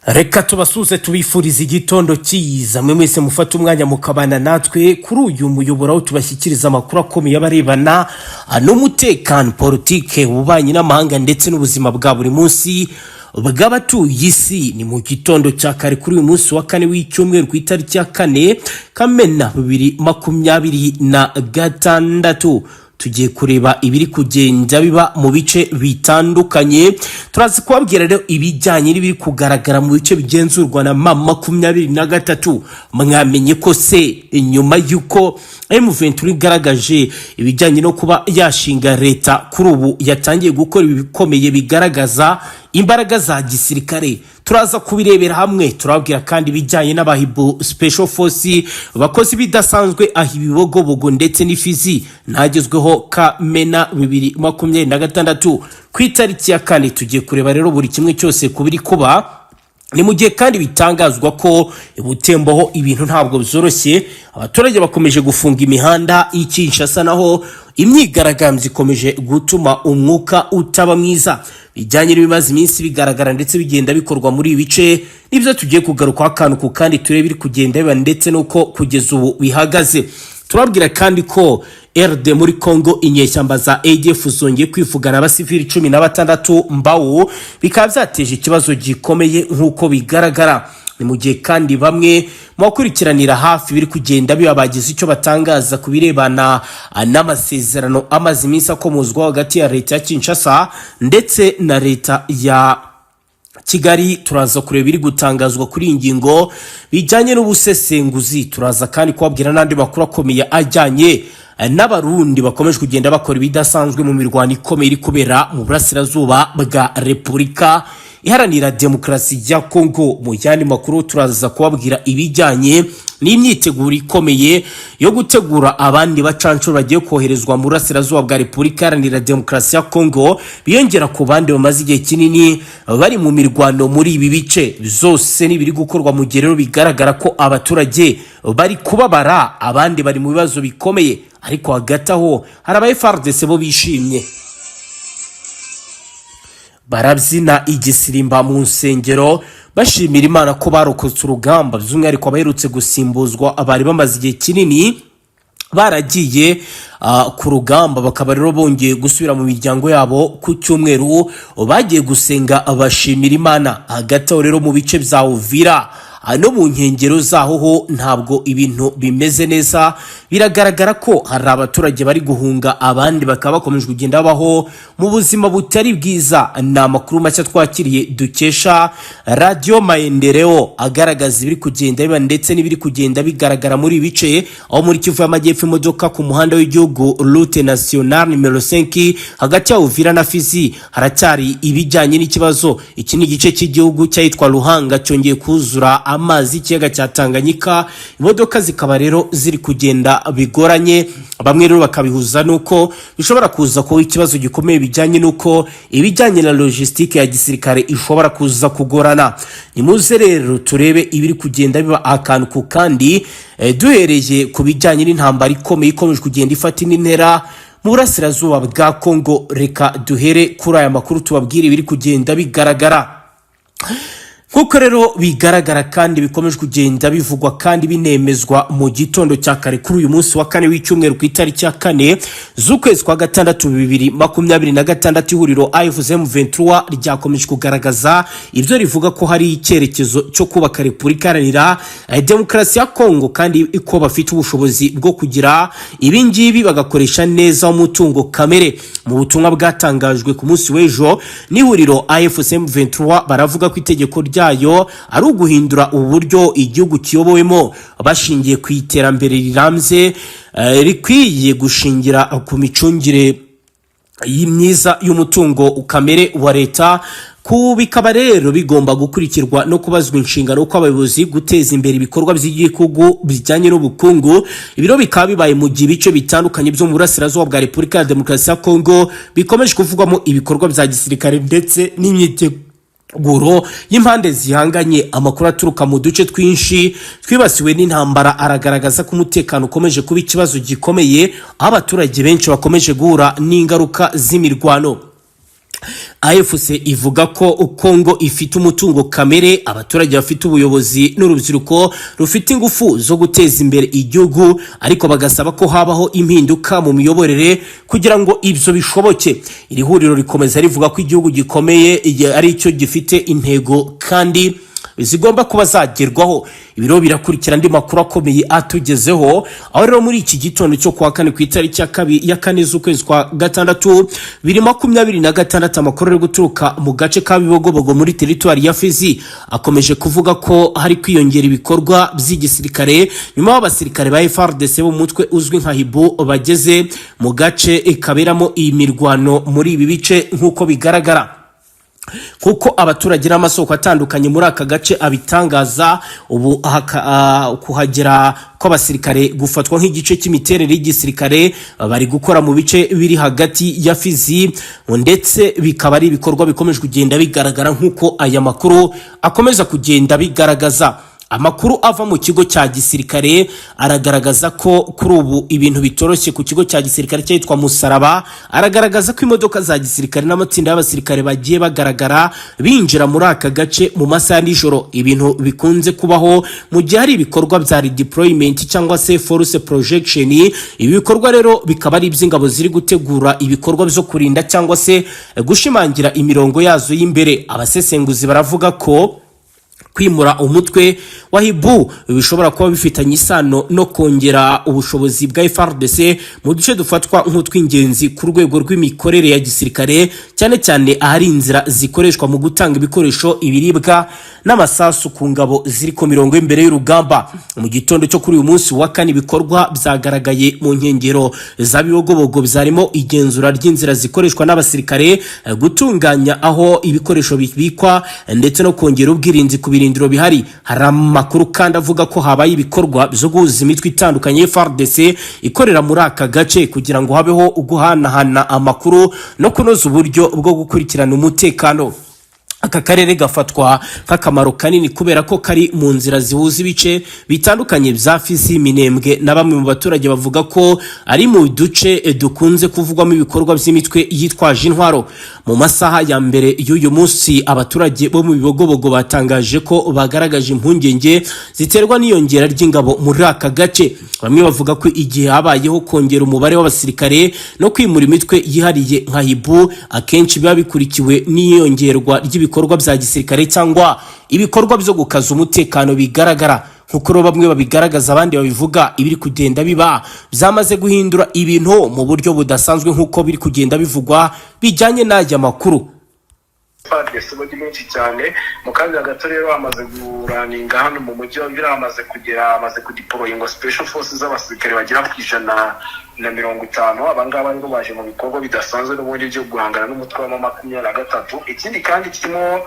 Reka tubasuze, tubifuriza igitondo cyiza, mwe mwese mufate umwanya mukabana natwe kuri uyu muyoboro aho tubashyikiriza amakuru akomeye abarebana n'umutekano, politike, ububanyi n'amahanga ndetse n'ubuzima bwa buri munsi bw'abatuye isi. Ni mu gitondo cya kare kuri uyu munsi wa kane w'icyumweru, ku itariki ya 4 Kamena 2026. Tugiye kureba ibiri kugenda biba mu bice bitandukanye. Turazi kubabwira rero ibijyanye n'ibiri kugaragara mu bice bigenzurwa na M23. Mwamenye ko se nyuma y'uko M23 igaragaje ibijyanye no kuba yashinga leta, kuri ubu yatangiye gukora ibikomeye bigaragaza imbaraga za gisirikare? Turaza kubirebera hamwe. Turababwira kandi ibijyanye n'abahibu Special Force bakoze ibidasanzwe aho Ibibogobogo ndetse n'Ifizi ntagezweho Kamena 2026 ku itariki ya 4. Tugiye kureba rero buri kimwe cyose ku biri kuba. Ni mu gihe kandi bitangazwa ko Butemboho ibintu ntabwo byoroshye, abaturage bakomeje gufunga imihanda y'i Kinshasa, naho imyigaragambyo ikomeje gutuma umwuka utaba mwiza. Bijyanye n'ibimaze iminsi bigaragara ndetse bigenda bikorwa muri ibi bice, nibyo tugiye kugarukaho akantu ku kandi, turebe biri kugenda biba ndetse n'uko kugeza ubu bihagaze. Turabwira kandi ko RD muri Congo inyeshyamba za ADF zongeye kwivugana abasivili 16 Mbawu, bikaba byateje ikibazo gikomeye nk'uko bigaragara. Ni mu gihe kandi bamwe mu bakurikiranira hafi biri kugenda biba bagize icyo batangaza ku birebana n'amasezerano amaze iminsi akomozwaho hagati ya leta ya Kinshasa ndetse na leta ya Kigali. Turaza kureba ibiri gutangazwa kuri iyi ngingo bijyanye n'ubusesenguzi. Turaza kandi kubabwira n'andi makuru akomeye ajyanye n'Abarundi bakomeje kugenda bakora ibidasanzwe mu mirwano ikomeye iri kubera mu burasirazuba bwa Repubulika Iharanira Demokarasi ya Kongo. Mu yandi makuru, turaza kubabwira ibijyanye n'imyiteguro ikomeye yo gutegura abandi bacancuro bagiye koherezwa mu burasirazuba bwa Repubulika Iharanira Demokarasi ya Kongo, biyongera ku bandi bamaze igihe kinini bari mu mirwano muri ibi bice. Zose n'ibiri gukorwa mu gihe rero bigaragara ko abaturage bari kubabara, abandi bari mu bibazo bikomeye. Ariko hagati aho hari aba FARDC bo bishimye, barabyina igisirimba mu nsengero, bashimira Imana ko barokotse urugamba, by'umwihariko abaherutse gusimbuzwa bari bamaze igihe kinini baragiye ku rugamba, bakaba rero bongeye gusubira mu miryango yabo. Ku cyumweru bagiye gusenga bashimira Imana. Hagati aho rero mu bice bya Uvira no mu nkengero zaho ho ntabwo ibintu bimeze neza. Biragaragara ko hari abaturage bari guhunga, abandi bakaba bakomeje kugenda babaho mu buzima butari bwiza. Ni amakuru mashya twakiriye dukesha Radiyo Maendeleo, agaragaza ibiri kugenda biba ndetse n'ibiri kugenda bigaragara muri ibi bice, aho muri Kivu y'Amajyepfo imodoka ku muhanda w'igihugu, route nationale numéro 5, hagati ya Uvira na Fizi haracyari ibijyanye n'ikibazo. Iki ni igice cy'igihugu cyahitwa Ruhanga cyongeye kuzura amazi y'ikiyaga cya Tanganyika, imodoka zikaba rero ziri kugenda bigoranye. Bamwe rero bakabihuza n'uko bishobora kuza kuba ikibazo gikomeye bijyanye n'uko ibijyanye na logistique ya gisirikare ishobora kuza kugorana. Nimuze rero turebe ibiri kugenda biba akantu ku kandi, duhereye ku bijyanye n'intambara ikomeye ikomeje kugenda ifata indi ntera mu burasirazuba bwa Kongo. Reka duhere kuri aya makuru, tubabwire ibiri kugenda bigaragara. Nk'uko rero bigaragara kandi bikomeje kugenda bivugwa kandi binemezwa mu gitondo cya kare kuri uyu munsi wa kane w'icyumweru, ku itariki ya 4 z'ukwezi kwa gatandatu 2026, ihuriro AFC M23 ryakomeje kugaragaza ibyo rivuga ko hari icyerekezo cyo kubaka Repubulika Iharanira Demokarasi ya Kongo, kandi ko bafite ubushobozi bwo kugira ibi ngibi bagakoresha neza umutungo kamere. Mu butumwa bwatangajwe ku munsi w'ejo n'ihuriro AFC M23, baravuga ko itegeko ryayo ari uguhindura uburyo igihugu kiyobowemo bashingiye ku iterambere rirambye, rikwiye gushingira ku micungire myiza y'umutungo kamere wa leta. Ku bikaba rero bigomba gukurikirwa no kubazwa inshingano kw'abayobozi, guteza imbere ibikorwa by'igihugu bijyanye n'ubukungu. Ibiro bikaba bibaye mu gihe ibice bitandukanye byo mu burasirazuba bwa Repubulika ya Demokarasi ya Kongo bikomeje kuvugwamo ibikorwa bya gisirikare ndetse n'imyiteguro y'impande zihanganye. Amakuru aturuka mu duce twinshi twibasiwe n'intambara aragaragaza ko umutekano ukomeje kuba ikibazo gikomeye, aho abaturage benshi bakomeje guhura n'ingaruka z'imirwano. AFC ivuga ko Kongo ifite umutungo kamere, abaturage bafite ubuyobozi n'urubyiruko rufite ingufu zo guteza imbere igihugu, ariko bagasaba ko habaho impinduka mu miyoborere kugira ngo ibyo bishoboke. Iri huriro rikomeza rivuga ko igihugu gikomeye ari cyo gifite intego kandi zigomba kuba zagerwaho. Ibiro birakurikira andi makuru akomeye atugezeho, aho rero muri iki gitondo cyo kuwa kane, ku itariki ya 4 z'ukwezi kwa gatandatu 2026, amakuru ari guturuka mu gace ka Bibogobogo muri teritwari ya Fizi akomeje kuvuga ko hari kwiyongera ibikorwa by'igisirikare, nyuma y'abasirikare ba FARDC bo mu mutwe uzwi nka Hiboux bageze mu gace kaberamo iyi mirwano muri ibi bice. Nk'uko bigaragara, kuko abaturage n'amasoko atandukanye muri aka gace abitangaza, ubu kuhagera kw'abasirikare gufatwa nk'igice cy'imiterere y'igisirikare bari gukora mu bice biri hagati ya Fizi, ndetse bikaba ari ibikorwa bikomeje kugenda bigaragara nk'uko aya makuru akomeza kugenda bigaragaza. Amakuru ava mu kigo cya gisirikare aragaragaza ko kuri ubu ibintu bitoroshye ku kigo cya gisirikare cyitwa Musaraba. Aragaragaza ko imodoka za gisirikare n'amatsinda y'abasirikare bagiye bagaragara binjira muri aka gace mu masaha ya nijoro, ibintu bikunze kubaho mu gihe hari ibikorwa bya redeployment cyangwa se force projection. Ibi bikorwa rero bikaba ari iby'ingabo ziri gutegura ibikorwa byo kurinda cyangwa se gushimangira imirongo yazo y'imbere. Abasesenguzi baravuga ko kwimura umutwe wa Hiboux bishobora kuba bifitanye isano no kongera ubushobozi bwa FARDC mu duce dufatwa nk'utw'ingenzi ku rwego rw'imikorere ya gisirikare, cyane cyane ahari inzira zikoreshwa mu gutanga ibikoresho, ibiribwa n'amasasu ku ngabo ziri ku mirongo y'imbere y'urugamba. Mu gitondo cyo kuri uyu munsi wa kane, ibikorwa byagaragaye mu nkengero za Bibogobogo byarimo igenzura ry'inzira zikoreshwa n'abasirikare, gutunganya aho ibikoresho bibikwa ndetse no kongera ubwirinzi ku birindiro bihari. Hari amakuru kandi avuga ko habaye ibikorwa byo guhuza imitwe itandukanye ya FARDC ikorera muri aka gace, kugira ngo habeho guhanahana amakuru no kunoza uburyo bwo gukurikirana umutekano. Aka karere gafatwa nk'akamaro kanini kubera ko kari mu nzira zihuza ibice bitandukanye bya Fizi, Minembwe, na bamwe mu baturage bavuga ko ari mu duce dukunze kuvugwamo ibikorwa by'imitwe yitwaje intwaro. Mu masaha ya mbere y'uyu munsi, abaturage bo mu Bibogobogo batangaje ko bagaragaje impungenge ziterwa n'iyongera ry'ingabo muri aka gace. Bamwe bavuga ko igihe habayeho kongera umubare w'abasirikare no kwimura imitwe yihariye nka Hiboux, akenshi biba bikurikiwe n'iyongerwa ry'ibikorwa bya gisirikare cyangwa ibikorwa byo gukaza umutekano bigaragara. Nk'uko rero bamwe babigaragaza, abandi babivuga, ibiri kugenda biba byamaze guhindura ibintu mu buryo budasanzwe, nk'uko biri kugenda bivugwa bijyanye n'aya makuru. FARDC ni benshi cyane. Mu kanya gato rero bamaze kuraninga hano mu mujyi wa Uvira, bamaze kugera, bamaze kudeployinga special forces z'abasirikare bagera ku 150. Abangaba rero baje mu bikorwa bidasanzwe n'ubundi byo guhangana n'umutwe wa 23. Ikindi kandi kirimo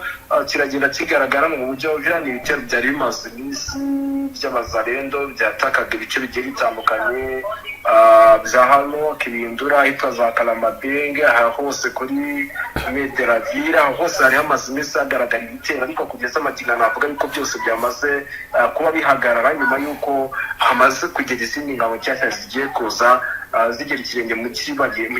kiragenda kigaragara mu mujyi wa Uvira ni ibitero byari bimaze iminsi by'abazarendo byatakaga ibice bigiye bitandukanye bya hano Kibindura, ahitwa za Karamadenge, aha hose kuri Mederavira, aho hose hari hamaze iminsi hagaragara ibitero, ariko kugeza amagingo navuga yuko byose byamaze kuba bihagarara nyuma y'uko hamaze kugera izindi ngabo nshyashya zigiye kuza zigera ikirenge mu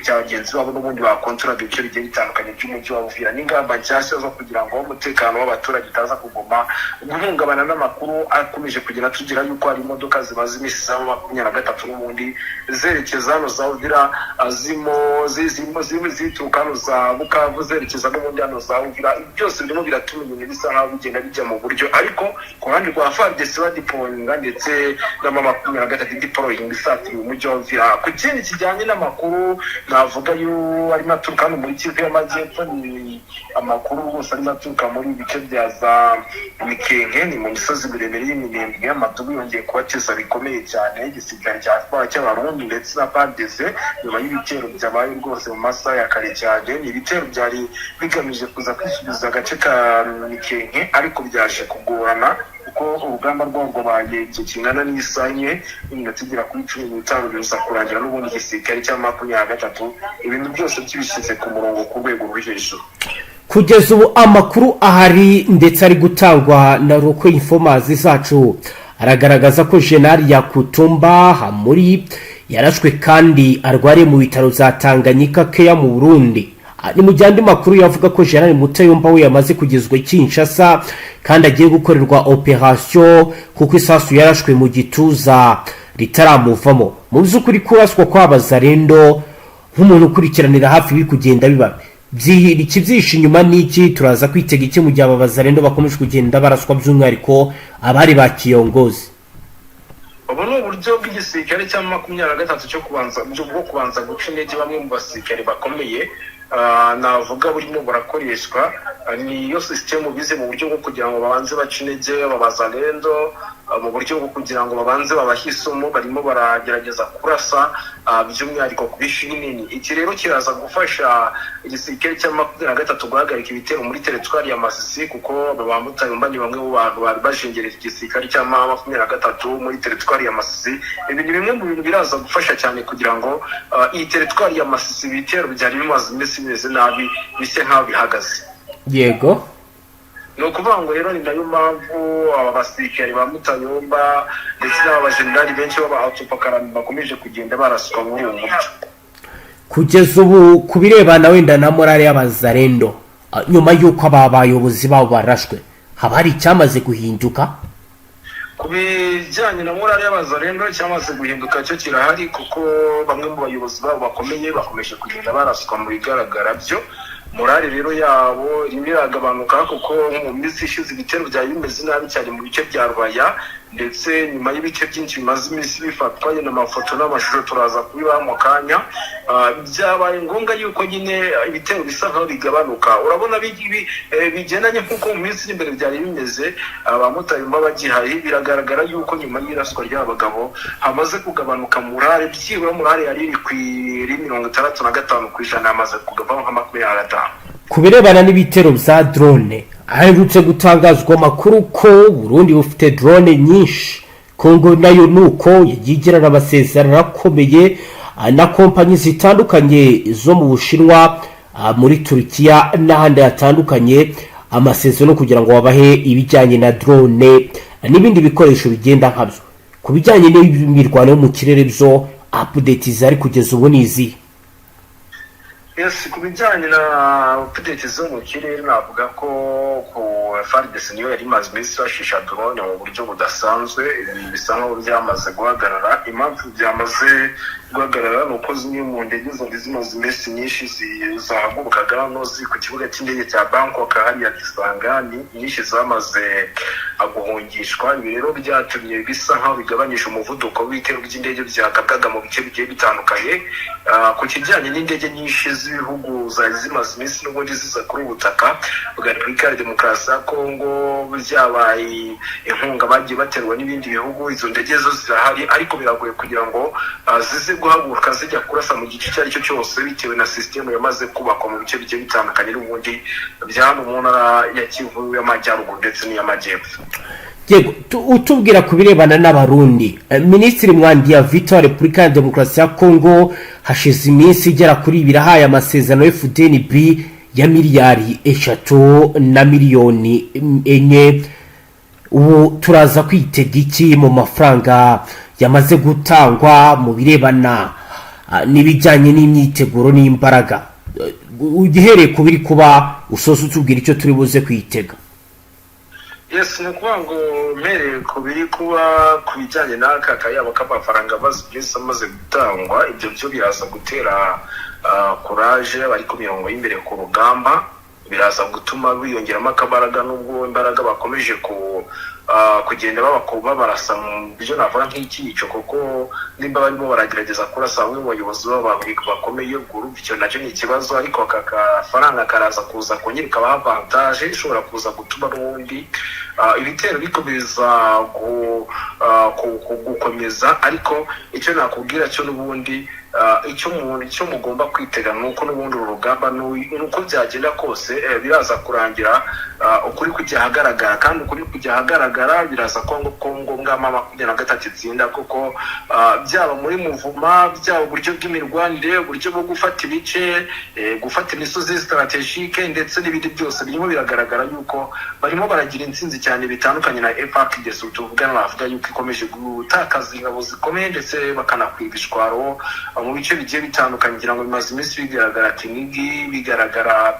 cya bagenzi babo n'ubundi bakontoraga ibice bigiye bitandukanye by'umujyi wa Uvira, n'ingamba nshyashya zo kugira ngo umutekano w'abaturage utaza kuguma guhungabana, n'amakuru akomeje kugenda tugira yuko hari imodoka zimaze iminsi za 23 n'ubundi zerekeza hano za Uvira, zimo zirimo zituruka hano za Bukavu zerekeza n'ubundi hano za Uvira. Ibi byose birimo biratuma ibintu bisa nkaho bigenda bijya mu buryo, ariko ku ruhande rwa FARDC badeployinga ndetse na 23 deployinga isatira umujyi wa Uvira. Ku kindi kijyanye n'amakuru navuga yo arimo aturuka hano muri Kivu y'Amajyepfo, ni amakuru rwose arimo aturuka muri ibice bya za Mikenke, ni mu misozi miremire y'Iminembwe. Amadubu yongeye kubateza bikomeye cyane igisirikare cya cy'Abarundi ndetse na FARDC nyuma y'ibitero byabaye rwose mu masaha ya kare cyane. Ni ibitero byari bigamije kuza kwisubiza agace ka Mikenke, ariko byaje kugorana kuko urugamba rwabo rwabaye igihe kingana n'isaha imwe n'iminota igera kuri 15, biza kurangira n'ubundi igisirikare cya 23 ibintu byose byibishyize ku murongo ku rwego ruri hejuru. Kugeza ubu amakuru ahari ndetse ari gutangwa na local informers zacu aragaragaza ko Jenali Yakutumba Hamuri yarashwe kandi arwariye mu bitaro bya Tanganyika Keya mu Burundi. Ni mu gihe andi makuru yavuga ko General Mutayomba we yamaze kugezwa i Kinshasa kandi agiye gukorerwa operation, kuko isasu yarashwe mu gituza ritaramuvamo. Mu by'ukuri, kuraswa kw'Abazarendo, nk'umuntu ukurikiranira hafi ibiri kugenda biba, ikibyihishe inyuma ni iki? Turaza kwitega iki mu gihe aba Bazarendo bakomeje kugenda baraswa, by'umwihariko abari ba kiyongozi? Ubu ni uburyo bw'igisirikare cya 23 cyo kubanza bwo kubanza guca intege bamwe mu basirikare bakomeye. Navuga burimo burakoreshwa. Niyo sisitemu bize mu buryo bwo kugira ngo babanze bace intege Abazalendo, mu buryo bwo kugira ngo babanze babahe isomo. Barimo baragerageza kurasa by'umwihariko ku bifi binini. Iki rero kiraza gufasha igisirikare cya 23 guhagarika ibitero muri teritwari ya Masisi, kuko ba Mutayomba ni bamwe mu bantu bari bashingereye igisirikare cya 23 muri teritwari ya Masisi. Ibi ni bimwe mu bintu biraza gufasha cyane kugira ngo iyi teritwari ya Masisi, ibitero byari bimaze iminsi bimeze nabi bise nk'aho bihagaze. Ni ukuvuga ngo rero ni nayo mpamvu aba basirikare ba Mutayomba ndetse n'aba bajenerali benshi b'aba autopakarami bakomeje kugenda baraswa muri ubu buryo. Kugeza ubu, ku birebana wenda na morale y'Abazarendo, nyuma y'uko aba bayobozi babo barashwe, haba hari icyamaze guhinduka? Ku bijyanye na morale y'Abazarendo, cyamaze guhinduka cyo kirahari, kuko bamwe mu bayobozi babo bakomeye bakomeje kugenda baraswa. Mu bigaragara byo, morale rero yabo irimo iragabanuka, kuko mu minsi ishize ibitero byari bimeze nabi cyane mu bice bya Rubaya, ndetse nyuma y'ibice byinshi bimaze iminsi bifatwa n'amafoto n'amashusho turaza kubibaha mu kanya, byabaye ngombwa yuko nyine ibitero bisa nkaho bigabanuka. Urabona bigendanye nk'uko mu minsi iri imbere byari bimeze abamotari bagihari. Biragaragara yuko nyuma y'iraswa ry'aba bagabo hamaze kugabanuka morale. Byibura morale yari iri kuri 65%, yamaze kugavaho nka 25. Ku birebana n'ibitero bya drone, aherutse gutangazwa amakuru ko Burundi bufite drone nyinshi, Kongo nayo ni uko yagiye igirana amasezerano akomeye na kompanyi zitandukanye zo mu Bushinwa, muri Turukiya n'ahandi hatandukanye, amasezerano kugira ngo babahe ibijyanye na drone n'ibindi bikoresho bigenda nkabyo. Ku bijyanye n'imirwano yo mu kirere byo, update zari kugeza ubu ni izihe? Yes, ku bijyanye na update zo mu kirere, navuga ko ku FARDC niyo yari imaze iminsi bashisha drone mu buryo budasanzwe. Ibi bisa nkaho byamaze guhagarara. Impamvu byamaze guhagarara ni uko zimwe mu ndege zari zimaze iminsi nyinshi zahagurukaga hano ziri ku kibuga cy'indege cya Bangkok hariya Kisangani, nyinshi zamaze guhungishwa. Ibi rero byatumye bisa nkaho bigabanyije umuvuduko w'ibitero by'indege byagabwaga mu bice bigiye bitandukanye. Ku kijyanye n'indege nyinshi z'ibihugu zari zimaze iminsi n'ubundi ziza kuri ubu butaka bwa Repubulika ya Demokarasi ya Kongo, byabaye inkunga bagiye baterwa n'ibindi bihugu, izo ndege zo zirahari, ariko biragoye kugira ngo zize guhaguruka zijya kurasa mu gice icyo ari cyo cyose, bitewe na sisitemu yamaze kubakwa mu bice bigiye bitandukanye n'ubundi bya hano mu ntara ya Kivu y'Amajyaruguru ndetse n'iy'Amajyepfo. Yego, utubwira ku birebana n'Abarundi, Minisitiri Mwadiamvita wa Repubulika ya Demokarasi ya Kongo hashize iminsi igera kuri 2 ahaye amasezerano FDNB ya miliyari 3 na miliyoni 4. Ubu turaza kwitega iki mu mafaranga yamaze gutangwa mu birebana n'ibijyanye n'imyiteguro n'imbaraga? Ugihereye ku biri kuba, usoza utubwira icyo turi buze kwitega. Yes, ni ukuvuga ngo mpereye ku biri kuba ku bijyanye n'aka kayabo k'amafaranga amaze iminsi amaze gutangwa, ibyo byo biraza gutera courage abari ku mirongo y'imbere ku rugamba, biraza gutuma biyongeramo akabaraga, nubwo imbaraga bakomeje ku kugenda babarasa mu byo navuga nk'icyico, kuko nimba barimo baragerageza kurasa bamwe mu bayobozi babo bakomeye, ubwo urumva icyo nacyo ni ikibazo. Ariko aka kafaranga karaza kuza kongera ikabaha avantage ishobora kuza gutuma n'ubundi ibitero bikomeza gukomeza. Ariko icyo nakubwira cyo n'ubundi, icyo mugomba kwitega ni uko n'ubundi uru rugamba, uko byagenda kose, biraza kurangira ukuri kujya ahagaragara. Kandi ukuri kujya ahagaragara biraza kuba ko ngombwa 23 itsinda, kuko byaba muri muvuma, byaba uburyo bw'imirwanire, uburyo bwo gufata ibice, gufata imisozi stratégique ndetse n'ibindi byose, birimo biragaragara yuko barimo baragira intsinzi cyane bitandukanye na FARDC tuvugana. Bavuga yuko ikomeje gutakaza ingabo zikomeye ndetse bakanakwiba ishwaro. Mu bice bigiye bitandukanye, ngira ngo bimaze iminsi bigaragara Kinigi, bigaragara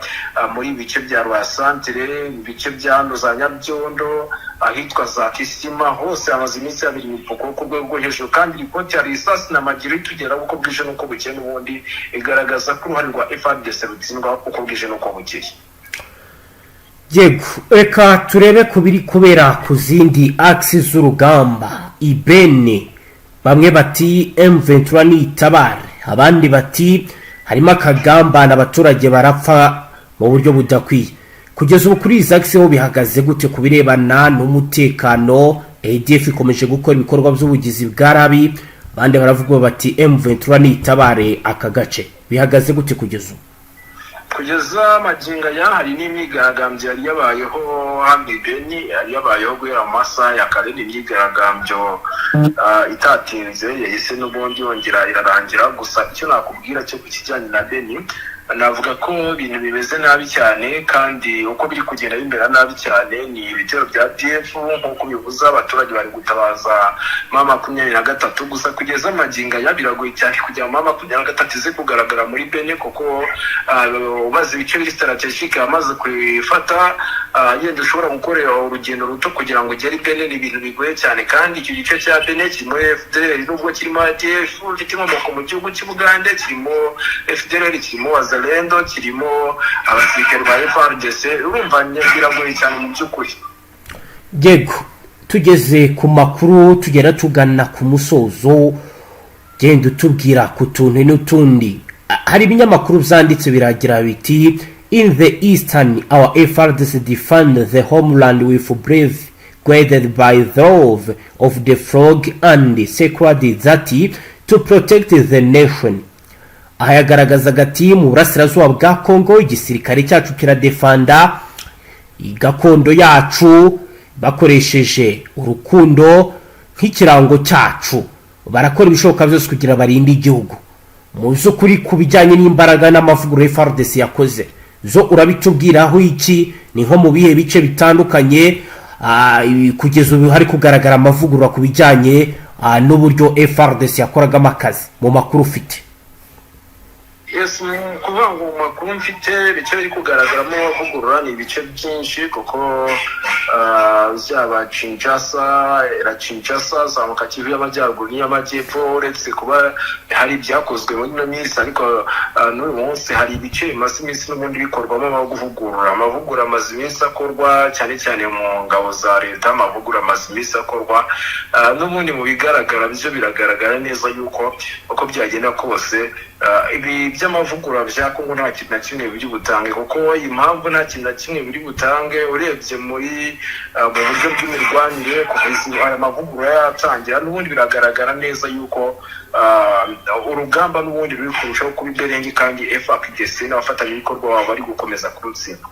muri ibice bya Rwasantere, ibice bya hano za Nyabyondo, ahitwa za Kisima, hose hamaze iminsi habiri imipuko ku rwego rwo hejuru. Kandi ripoti ya risasi na magiro itugeraho uko bwije n'uko bukeye, n'ubundi igaragaza ko uruhare rwa FARDC rutsindwa uko bwije n'uko bukeye. Yego, reka turebe ku biri kubera ku zindi axes z'urugamba. Ibeni, bamwe bati M23 nitabare, abandi bati harimo akagambane, abaturage barapfa mu buryo budakwiye. Kugeza ubu kuri izi axes ho bihagaze gute ku birebana n'umutekano? ADF ikomeje gukora ibikorwa by'ubugizi bwa nabi, abandi baravuga bati M23 nitabare aka gace. Bihagaze gute kugeza ubu? Kugeza magingo aya, hari n'imyigaragambyo yari yabayeho hano i Beni, yari yabayeho guhera mu masaha ya kare. Ni imyigaragambyo itatinze, yahise n'ubundi yongera irarangira. Gusa icyo nakubwira cyo ku kijyanye na Beni, navuga ko ibintu bimeze nabi cyane, kandi uko biri kugenda bimera nabi cyane ni ibitero bya ADF. Nk'uko bivuze, abaturage bari gutabaza M23. Gusa kugeza amagingo aya biragoye cyane kugira ngo M23 ize kugaragara muri Beni, kuko ubaze ibice biri stratégique amaze kubifata, yenda ushobora gukorera urugendo ruto kugira ngo ugere i Beni, ni ibintu bigoye cyane. Kandi icyo gice cya Beni kirimo FDLR, nubwo kirimo ADF ifite inkomoko mu gihugu cy'Ubugande, kirimo FDLR, kirimo Wazalendo, kirimo abasirikare ba FARDC. Urumva biragoye cyane mu by'ukuri. Yego, tugeze ku makuru, tugera tugana ku musozo, genda utubwira ku tuntu n'utundi. Hari ibinyamakuru byanditse biragira biti: "In the eastern, our FARDC defend the homeland with brave, guided by the love of the flag and sacred duty to protect the nation." Aha yagaragazaga ati mu burasirazuba bwa Kongo igisirikare cyacu kiradefanda gakondo yacu bakoresheje urukundo nk'ikirango cyacu, barakora ibishoboka byose kugira barinde igihugu. Mu by'ukuri, ku bijyanye n'imbaraga n'amavugurura FARDC yakoze, zo urabitubwiraho iki? Ni nko mu bihe bice bitandukanye kugeza ubu hari kugaragara amavugurura ku bijyanye n'uburyo FARDC yakoragamo akazi, mu makuru ufite? Yes, ni ukuvuga ngo mu makuru mfite, ibice biri kugaragaramo amavugurura ni ibice byinshi, kuko byaba Kinshasa, era Kinshasa, zamuka Kivu y'Amajyaruguru n'iy'Amajyepfo. Uretse kuba hari ibyakozwe muri ino minsi, ariko n'uyu munsi hari ibice bimaze iminsi n'ubundi bikorwamo amavugurura. Amavugurura amaze iminsi akorwa cyane cyane mu ngabo za leta, amavugurura amaze iminsi akorwa. N'ubundi mu bigaragara byo biragaragara neza yuko uko byagenda kose, ibi by'amavugurura bya Kongo nta kintu na kimwe biri butange. Kuko impamvu nta kintu na kimwe biri butange, urebye muri mu buryo bw'imirwanire, kuva aya mavugurura yatangira, n'ubundi biragaragara neza yuko urugamba n'ubundi ruri kurushaho kuba imberenge, kandi FARDC n'abafatanyabikorwa babo bari gukomeza kurutsinda.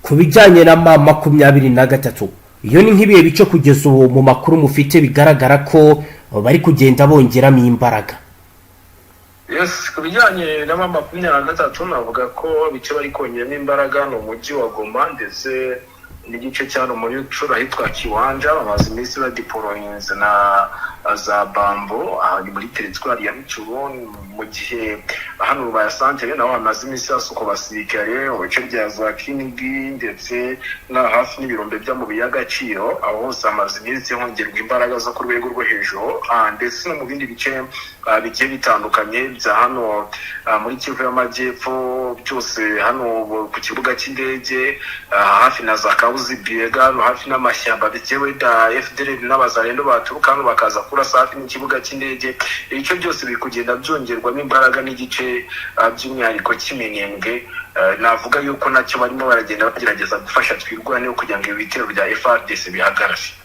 Ku bijyanye na M23, iyo ni nk'ibihe bice kugeza ubu mu makuru mufite bigaragara ko bari kugenda bongeramo imbaraga? Yes, ku bijyanye na M23, navuga ko ibice bari kongeramo imbaraga ni umujyi wa Goma ndetse n'igice cya hano muri Rutshuru ahitwa Kiwanja. Bamaze iminsi badiporoyinze na za bambo, aha ni muri teritwari ya Rutshuru. Mu gihe hano Rubaya santere naho hamaze iminsi hasukwa abasirikare mu bice bya za Kinigi ndetse na hafi n'ibirombe by'amabuye y'agaciro. Aho hose hamaze iminsi hongerwa imbaraga zo ku rwego rwo hejuru, ndetse no mu bindi bice bigiye bitandukanye bya hano muri Kivu y'Amajyepfo byose, hano ku kibuga cy'indege, hafi na za Kabuzi Biega, hano hafi n'amashyamba bigiye wenda FDLR n'Abazalendo baturuka hano bakaza kurasa hafi n'ikibuga cy'indege. Ibice byose biri kugenda byongerwamo imbaraga, n'igice by'umwihariko cy'Iminembwe, navuga yuko nacyo barimo baragenda bagerageza gufasha Twirwaneho kugira ngo ibi bitero bya FARDC bihagarare.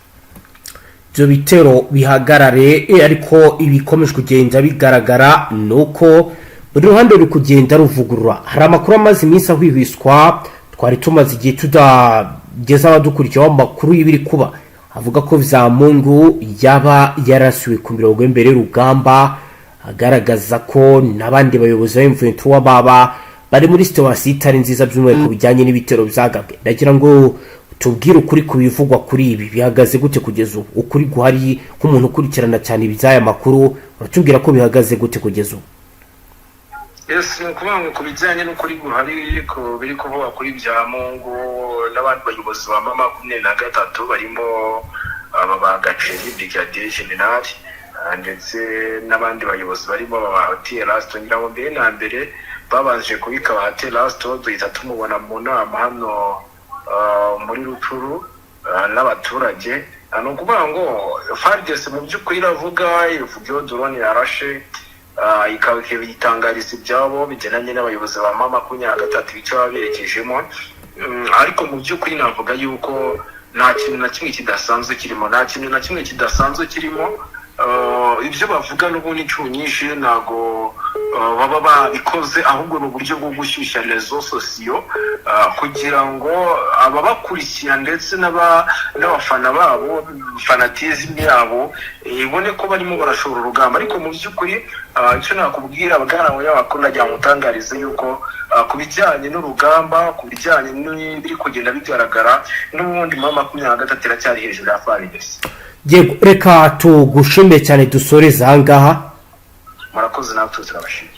Ibyo bitero bihagarare, ariko ibikomeje kugenda bigaragara ni uko buri ruhande ruri kugenda ruvugurura. Hari amakuru amaze iminsi ahwihwiswa, twari tumaze igihe tutageza abadukurikiyeho amakuru y'ibiri kuba, avuga ko Byamungu yaba yarasiwe ku mirongo y'imbere y'urugamba, agaragaza ko n'abandi bayobozi ba M23 baba bari muri situation itari nziza, by'umwihariko bijyanye n'ibitero byagabwe. Ndagira ngo Tubwire ukuri ku bivugwa kuri ibi. Bihagaze gute kugeza ubu? Ukuri guhari, nk'umuntu ukurikirana cyane iby'aya makuru, uratubwira ko bihagaze gute kugeza ubu? Yes, ni ukuvuga ngo ku bijyanye n'ukuri guhari ku biri kuvuga kuri bya Mungu n'abandi bayobozi ba M23, barimo aba ba Gaceri, Brigadier General, ndetse n'abandi bayobozi barimo ba Terasto, ngira ngo mbere na mbere babanje kubika ba Terasto, duhita tumubona mu nama hano muri Rutshuru n'abaturage. Ni ukuvuga ngo FARDC mu by'ukuri iravuga, ivuga iyo drone yarashe, ikaba itangariza ibyabo bigendanye n'abayobozi ba M23, icyo baba berekejemo. Ariko mu by'ukuri navuga yuko nta kintu na kimwe kidasanzwe kirimo, nta kintu na kimwe kidasanzwe kirimo. Ibyo bavuga n'ubundi inshuro nyinshi ntabwo baba babikoze, ahubwo ni uburyo bwo gushyushya réseaux sociaux kugira ngo ababakurikira ndetse n'abafana babo, fanatisme yabo ibone ko barimo barashora urugamba. Ariko mu by'ukuri icyo nakubwira, bwana munyamakuru, nagira ngo utangarize yuko ku bijyanye n'urugamba, ku bijyanye n'ibiri kugenda bigaragara, n'ubundi M23 iracyari hejuru ya FARDC. Yego, reka tugushimire cyane, dusoreze aha ngaha. Murakoze, natwe turabashimiye.